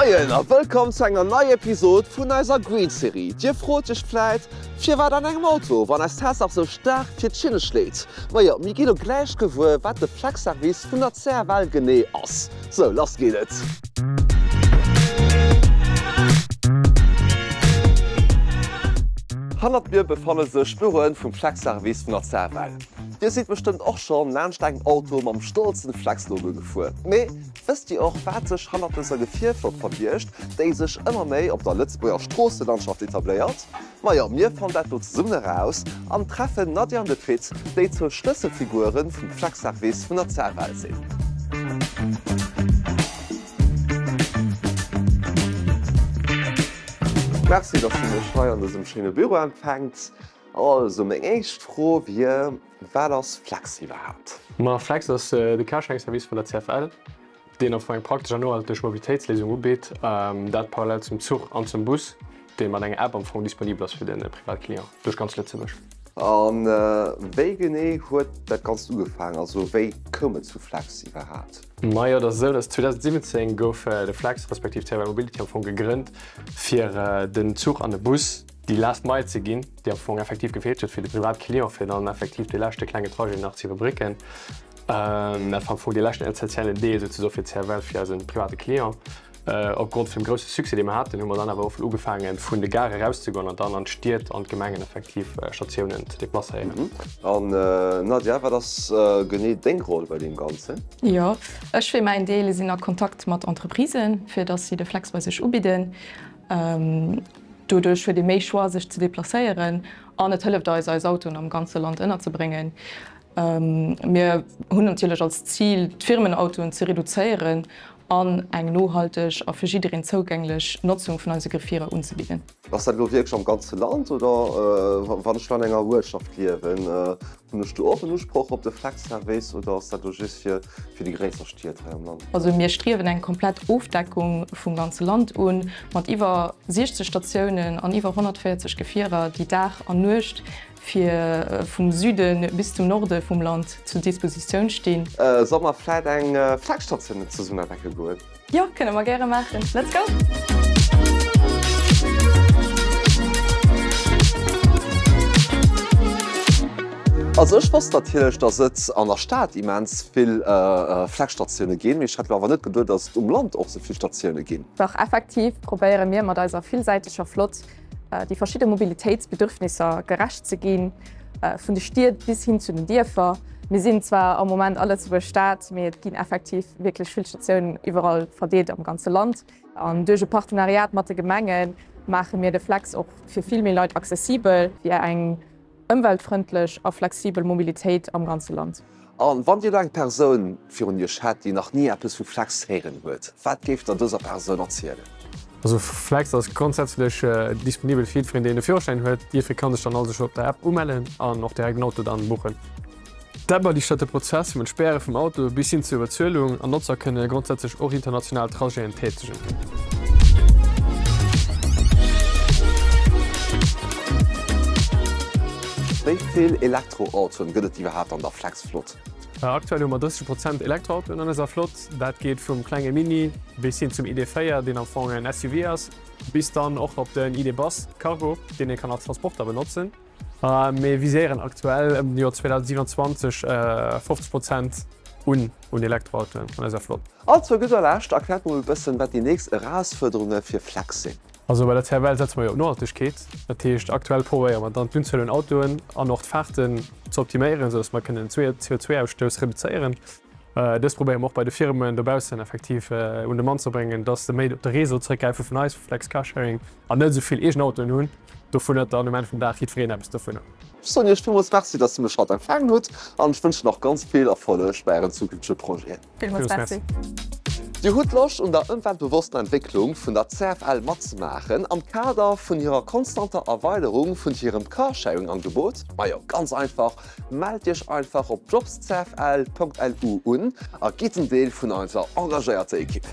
Moien a wëllkomm zu enger neier Episod vun eiser Green Serie. Dir frot iech vläit, firwat an engem Auto, wann eist Häerz nach sou staark fir d'Schinne schléit? Majo, mir gi lo gläich gewuer, wat de Flex-Service vun der CFL genee ass. Sou, lass geet et! Hannert mir befanne sech d'Büroen vum Flex-Service vun der CFL. Dir sidd bestëmmt och schonn laanscht engem Auto mam stolzen Flex-Logo gefuer. Mee wësst Dir och, wat sech hannert dëser Gefierflott verbiergt, déi sech ëmmer méi op der Lëtzebuerger Stroosselandschaft etabléiert? Majo, mir fannen dat lo zesummen eraus an treffen d'Nadia an de Pit, déi zwou Schlësselfigure vum Flex-Service vun der CFL sinn. Merci, dass Dir mech hei an dësem schéine Büro empfänkt. Also meng éischt Fro wier, Wat ass Flex iwwerhaapt? Ma Flex ass de Carsharing-Service vun der CFL, deen am Fong eng praktesch an nohalteg Mobilitéitsléisung ubitt, dat parallel zum Zuch an zum Bus, dee mat enger App am Fong disponibel ass fir de Privatclient duerch ganz Lëtzebuerg. A wéi genee huet dat Ganzt ugefaangen? Also wéi koum et zu Flex iwwerhaapt? Majo, et ass esou, datt 2017 gouf de Flex respektiv d'CFL Mobility am Fong gegrënnt, fir den Zuch an de Bus déi last mile ze ginn, déi am Fong effektiv gefeelt huet fir de Privatclient, fir dann effektiv dee leschte klenge Trajet nach ze iwwerbrécken. Dat war am Fong dee leschten essentiellen Deel souzesoe fir d'CFL, fir eise private Client. Opgrond vum grousse Succès, dee mer haten, hu mer dann awer och ugefaangen, vun de Gare erauszegoen an dann an d'Stied an d'Gemengen effektiv Statiounen ze deplacéieren. An Nadia, wat ass genee deng Roll bei deem Ganzen? Jo, ech fir mäin Deel sinn a Kontakt mat Entreprisen, fir dass si de Flex bei sech ubidden. Doduerch huet ee méi Choix sech ze deplacéieren an et hëlleft eis, eis Autoen am ganze Land ënnerzebréngen. Mir hunn natierlech als Zil, d'Firmenautoen ze reduzéieren an eng nohalteg a fir jiddereen zougänglech Notzung vun eise Gefierer unzebidden. Ass dat elo wierklech am ganze Land oder wann ech lo an enger Uertschaft liewen, Hunn ech do och en Usproch op de Flex-Service oder ass dat elo just fir déi gréisser Stied hei am Land? Also mir striewen eng komplett Ofdeckung vum ganze Land un, mat iwwer 60 Statiounen an iwwer 140 Gefierer, déi Dag an Nuecht fir vum Süde bis zum Norde vum Land zur Dispositioun stinn. Solle mer vläit eng Flex-Statioun zesummen entdecke goen? Jo, kënne mer gäre maachen. Let's go! Also ech wosst natierlech, dass et an der Stad immens vill Flex-Statioune ginn, mee ech hätt lo awer net geduet, dass et um Land och sou vill Statioune ginn. Dach, effektiv probéiere mir mat eiser villsäiteger Flott déi verschidde Mobilitéitsbedürfnisser gerecht ze ginn, vun de Stied bis hin zu den Dierfer. Mir sinn zwar am Moment a Lëtzebuerg Stad, mee et ginn effektiv wierklech vill Statiounen iwwerall verdeelt am ganze Land. An duerch e Partenariat mat de Gemenge maache mir de Flex och fir vill méi Leit accessibel, fir eng Ëmweltfrëndlech a flexibel Mobilitéit am ganze Land. A wann Dir elo eng Persoun virun Iech hätt, déi nach ni eppes vu Flex héieren huet, wat géift Der dëser Persoun erzielen? Also Flex ass grondsätzlech disponibel fir jiddwereen, deen e Führerschäin huet. Jiddweree kann sech dann also scho op der App umellen an och direkt en Auto dann buchen. D'App erliichtert de Prozess vum Entspäre vum Auto bis hin zur Bezuelung an Notzer kënne grondsätzlech och international Trajeten tätegen. Wéi vill Elektroautoen gëtt et iwwerhaapt an der Flexflott? Aktuell hu mer 30 Prozent Elektroautoen an eiser Flott. Dat geet vum klenge Mini bis hin zum ID. 4, deen am Fong en SUV ass, bis dann och op den ID. Buzz Cargo, deen ee kann als Transporter benotzen. Mir viséieren aktuell ëm den Joer 2027 50 Prozent un un Elektroautoen an eiser Flott. An zur gudder Lescht, erkläert mol e bëssen, wat déi nächst Erausfuerderunge fir Flex sinn. Also bei der CFL setze mer jo op Nohaltegkeet. Dat heescht, aktuell probéiere mer dann d'Unzuel un Autoen an och d'Faarten ze optiméieren, esou datt mer kënnen den CO2-Ausstouss reduzéieren. Dëst probéiere mer och bei de Firmen dobaussen effektiv un de Mann ze bréngen, datt se méi op de Réseau zrëckgräife vun eis, vu Flex Carsharing, an net esou vill eegen Autoen hunn. Dovun huet dann um Enn vum Dag jiddwereen eppes dovunner. Ech soen Iech villmools Merci, dass Dir mech haut empfaangen hutt an ech wënschen nach ganz vill Erfolleg bei Ären zukünftege Projeten. Villmools Merci. Dir hutt Loscht un der ëmweltbewossten Entwécklung vun der CFL matzemaachen am Kader vun hirer konstanter Erweiderung vun hirem Carsharing-Angebot? Majo, ganz einfach, Mellt Iech einfach op jobscfl.lu un a gitt en Deel vun eiser engagéierter Ekipp.